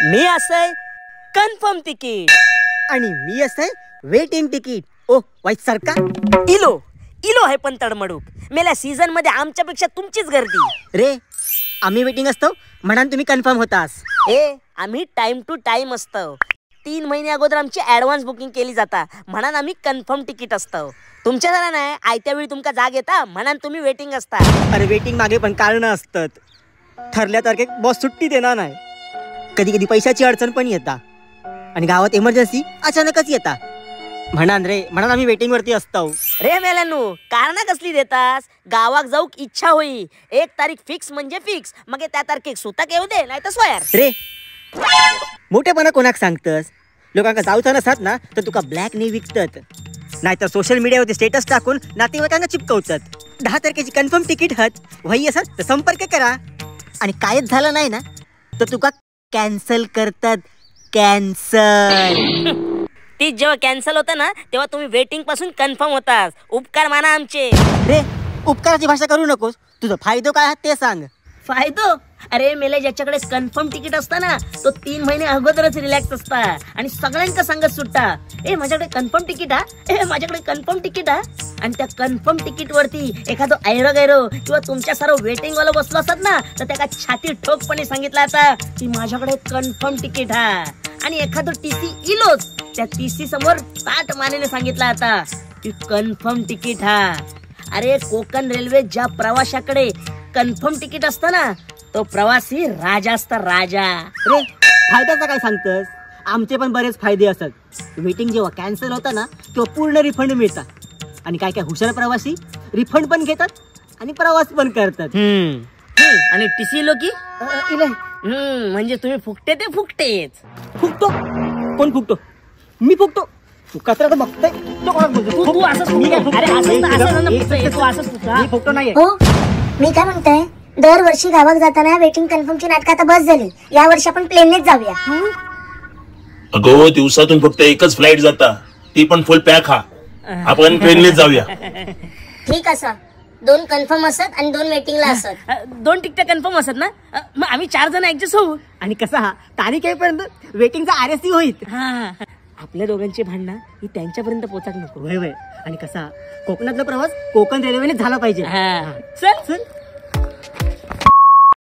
मी असंय confirm ticket आणि मी असंय वेटिंग तिकीट. ओ वाईट सारखा इलो इलो आहे पण तडमडूक. मेल्या सीझन मध्ये आमच्यापेक्षा तुमचीच गर्दी. रे आम्ही वेटिंग असतो म्हणान तुम्ही कन्फर्म होतास. ए आम्ही टाइम टू टाइम असतो. 3 महिने अगोदर आमची ॲडव्हान्स बुकिंग केली जाता म्हणान आम्ही कन्फर्म तिकीट असतो. तुमच्या जरा नाही आयत्या वेळी तुमका जाग येता म्हणान तुम्ही वेटिंग असता. अरे वेटिंग मागे पण कारण असतात. ठरल्या तारखेत बॉस सुट्टी देणार नाही, कधी कधी पैशाची अडचण पण येता आणि गावात इमर्जन्सी अचानकच येता म्हणान रे म्हणान आम्ही वेटिंग वरती असतो. रे मेल्यानू कारणा कसली देतास? गावाक जाऊक इच्छा होई, 1 तारीख फिक्स म्हणजे फिक्स, मग त्या तारखेक सुताक येऊ दे नाही तर स्वयार. रे मोठेपणा कोणाक सांगतस? लोकांका जाऊचा नसत ना तर तुका ब्लॅक ने विकतत, नाहीतर सोशल मीडियावरती स्टेटस टाकून नातेवाईकांना चिपकवतात. 10 तारखेची कन्फर्म तिकीट हत वही असत तर संपर्क करा, आणि कायच झालं नाही ना तर तुका कॅन्सल करतात. कॅन्सल ती जेव्हा कॅन्सल होतं ना तेव्हा तुम्ही वेटिंग पासून कन्फर्म होतास. उपकार माना आमचे. रे उपकाराची भाषा करू नकोस, तुझा फायदो काय ते सांग. फायदो? अरे मेले ज्याच्याकडे कन्फर्म तिकीट असता ना तो 3 महिने अगोदरच रिलॅक्स असता आणि सगळ्यांका सांगत सुट्टा, ए माझ्याकडे कन्फर्म तिकीट हा, ए माझ्याकडे कन्फर्म तिकीट हा. आणि त्या कन्फर्म तिकीट वरती एखादं ऐरो गैरो किंवा तुमच्या सारं वेटिंग वाला बसलो असत ना तर त्याका छाती ठोकपणे सांगितलं आता की माझ्याकडे कन्फर्म तिकीट हा. आणि एखादं टीसी इलोच त्या टीसी समोर ताट मानेने सांगितलं आता की कन्फर्म तिकीट हा. अरे कोकण रेल्वे ज्या प्रवाशाकडे कन्फर्म तिकीट असतं ना तो प्रवासी राजा असता, राजा. रे फायद्याचा काय सांगतस? आमचे पण बरेच फायदे असतात. वेटिंग जेव्हा कॅन्सल होता ना तेव्हा पूर्ण रिफंड मिळतात आणि काय काय हुशार प्रवासी रिफंड पण घेतात आणि प्रवास पण करतात. आणि टीसी लोकी म्हणजे तुम्ही फुकटे ते फुकटेच. फुकतो? कोण फुकतो? मी फुकतो? तू कचरा तर बघतोय. तू असंच फुकतो नाही. मी काय म्हणतोय, दरवर्षी गावात जाताना वेटिंग कन्फर्मची नाटक आता बस झाली, या वर्षी आपण प्लेननेच जाऊया. अगो दिवसातून फक्त एकच फ्लाईट जाता, ती पण फुल पॅक हा. आपण प्लेननेच जाऊया. ठीक असा 2 कन्फर्म असत आणि 2 वेटिंगला असत. 2 तिकीट कन्फर्म असत ना, मग आम्ही 4 जण ऍडजस्ट होऊ. आणि कसा हा तारीख येईपर्यंत वेटिंगचा आरएससी होईल. हा आपल्या दोघांची भांडणं ही त्यांच्यापर्यंत पोचाक नको. वय वय. आणि कसा कोकणातला प्रवास कोकण रेल्वेने झाला पाहिजे. चल चल.